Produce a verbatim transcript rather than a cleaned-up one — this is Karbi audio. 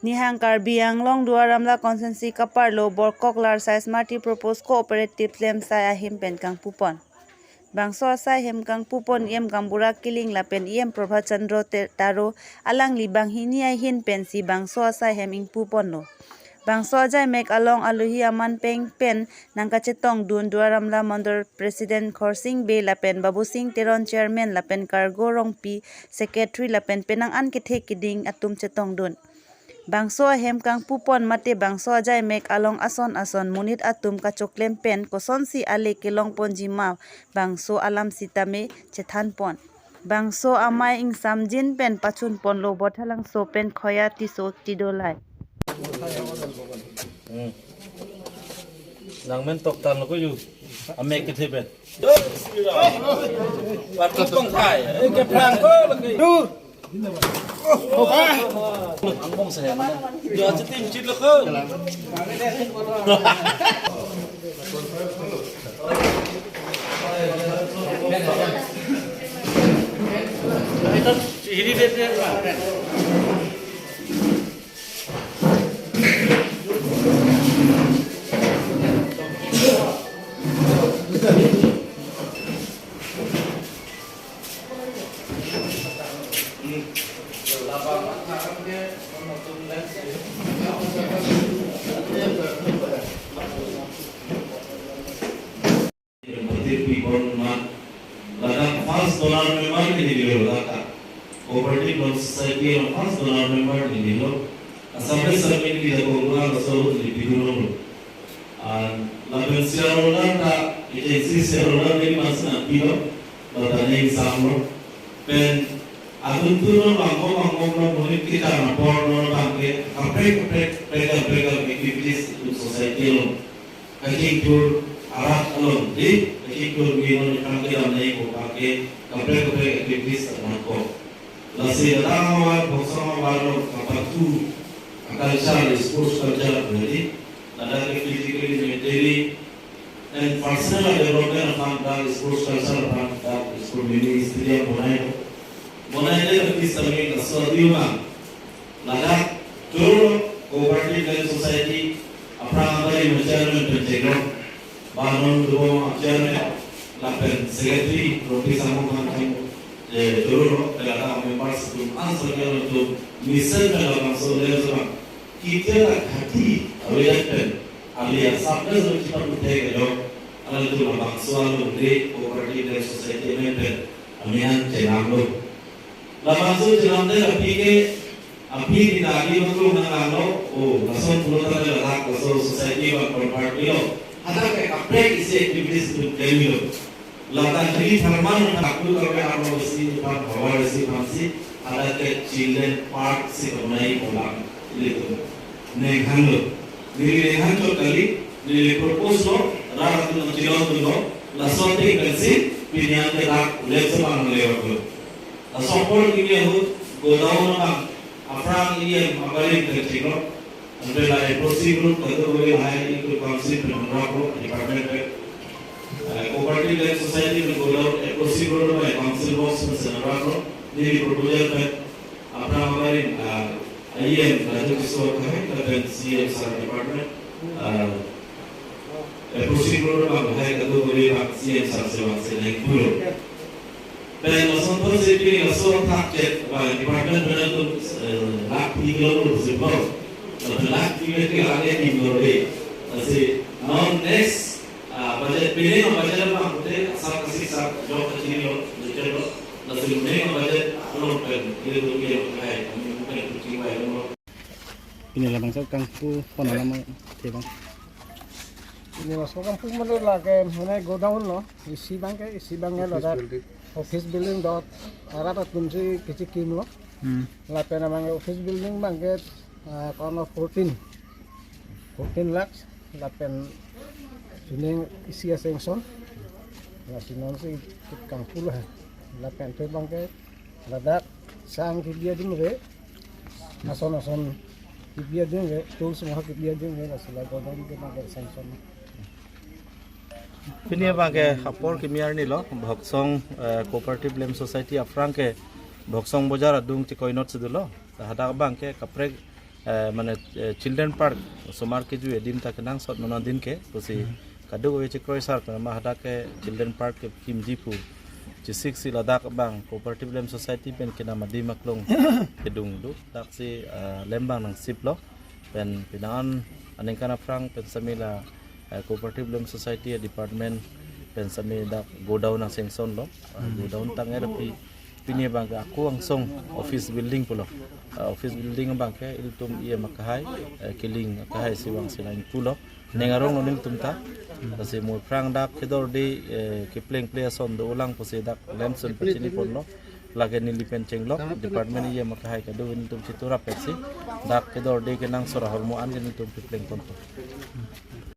Nihang Karbi Anglong Duar Amla Constituency kaparlo Borkoklar Sai Smarty Purpose Cooperative Klemsai ahem pen kangpupon. Bangso asai hem kangpupon E M Gaonbura Killing lapen E M Prabhat Chandra Te- Taro alangli banghini ahin pensi bangso asai hem ingpuponlo. Bangso ajaimek along alohi aman peng pen nangkachetongdun Duar Amla Mandal President Khorsing Bey lapen Babusing Teron Chairman lapen Kargo Rongpi Secretary lapen penang an kethe keding atum chetongdun. Bangso ahem kangpupon mate bangso ajaimek along ason ason monit atum kachoklem pen kosonsi ale kelongponji ma bangso alam sitame chethanpon. Bangso amei ingsamjin pen pachunponlo Bothalangso pen Khoya Tisso Tidolai. Hmm. Nangmen toktan lo ko yu. Amek kethe pen. Patu pangthai. Eh, ke prang ko lagi. Angbong saya mana? Yo, achitim chit lo ko. Hiri deh, deh. Ladak first donor member ni dilo ladak. Cooperative Loan Society along first donor member ni dilo. Asam Samit di Jakarta laso ni dilo. An lapen shareholder ta agency shareholder ni mas na dilo. Ladak ni samlo. Pen adun tuno bangko bangko lo monit kita na por lo bangke kaprek kaprek kaprek kaprek activities in society lo. Kachingthur arat along di, kachingthur mi non kang kedam nai ko pake, kaprek kaprek activities nangkok. Lasi ladak havar, Bhoksong havar along kapatu, culture, sports culture ready. Ladak ke physically, mentally, and personal development aphan dak sports culture aphan dak sports mini stadium bonai. Bonai le artist kami kasih diu bang. Ladak Choro Cooperative Land Society aphrang abari chairman pen chenglo. Banon Duo chairman lapen secretary Roti Samung Khan Khan, eh, Choro, ladak members atum an sabi atum mesen pen labangso le jabang. Kita la khati avedet pen alia sabda jabang kita puthe kejok. Alanglitum labangso along le Cooperative Land Society amen pen amen chenamlo. Labangso chenamde aphi ke, aphi ni dadi maklum nang langlo, o, lason pulo tangte ladak, laso society bang convert lo. Hadak ke kaprek isi activities atum klemlo. Ladak hili tharman aku kaprek arlo isi pan, havar isi pan si, hadak ke children park si kamonai pulang. Ilitum. Nenghan lo. Neli nenghan chot kali, neli propose lo, rat atum nangchilon dun lo, laso atheng pensi, pini an ke dak, left se bang lewat lo. Laso apor kimi ahut godown abang aphrang E M abarim kachinglo. Anpe la F O C group kado kave lahai itu council pen nangraklo department pen. Eh, Cooperative Land Society pen godown F O C group pen council box pen si nangraklo. Neli proposal pen aphrang abarim, eh, E M Raju Kishore Khanna lapen C M sir department, eh, F O C group abang lahai kado kave abang C M sir si vangse nangpulo. Pen lason thotsi pini laso thak chet ba department pen atum, eh, lakh phli kilo lo si bor. Lapen lakh phli ke lake tin lo de. Lasi non next, ah, budget, pini non budget abang pute asap kasik sap jok kachini lo, budget lo. Lasi pini non budget along pen, ini tu dia pakai, kami bukan kucing baik lo. Pini labangso kangpupon alam te bang. Pini labangso kangpu mane lake mane godown lo, isi abangke, isi abangke office ladak building. Office building dot arat atum si kachekimlo. Hmm. Lapen abangke office building abangke, ah, kono fourteen, fourteen lakhs, lapen suning isi a-sanction, la suning si kangpu lo ha. Lapen te abangke ladak sang kebi adung ave, ason ason kebi adung ave, tools mo kebi adung ave, lasi la godown ke abangke sanction. Pini abangke apor kimi arni lo, Bhoksong, eh, Cooperative Land Society aphrang ke Bhoksong Bojar adung chekoinot si dolo. Hadak abangke kaprek, eh, mane, eh, children park, osomar kejui adim ta kenangsot non adin ke, pusi kadokave chekroi sar pen ma hadak ke children park kekimji pu chesiksi ladak abang Cooperative Lem Society pen kenam adim aklong kedung do, daksi, eh, lem abang nangsiplo, pen penang an aningkan aphrang pen sami la, eh, Cooperative Lem Society department pen sami dak godown nangsengsonlo, eh, godown tang er pi pini abang ke ako angsong office building pulo. Ah, office building abang ke ilitum E M akehai, eh, Killing akehai si vangsi nangpulo. Ning aronglo nelitum ta. Lasi mo aphrang dak kedorde, eh, kepleng ple ason dolang pusi dak lemson pachini ponlo. Lake neli pen chenglo, department E M akehai kado nelitum chiturap pensi dak kedorde kenangsot ahormu an ke nelitum kepleng ponpo.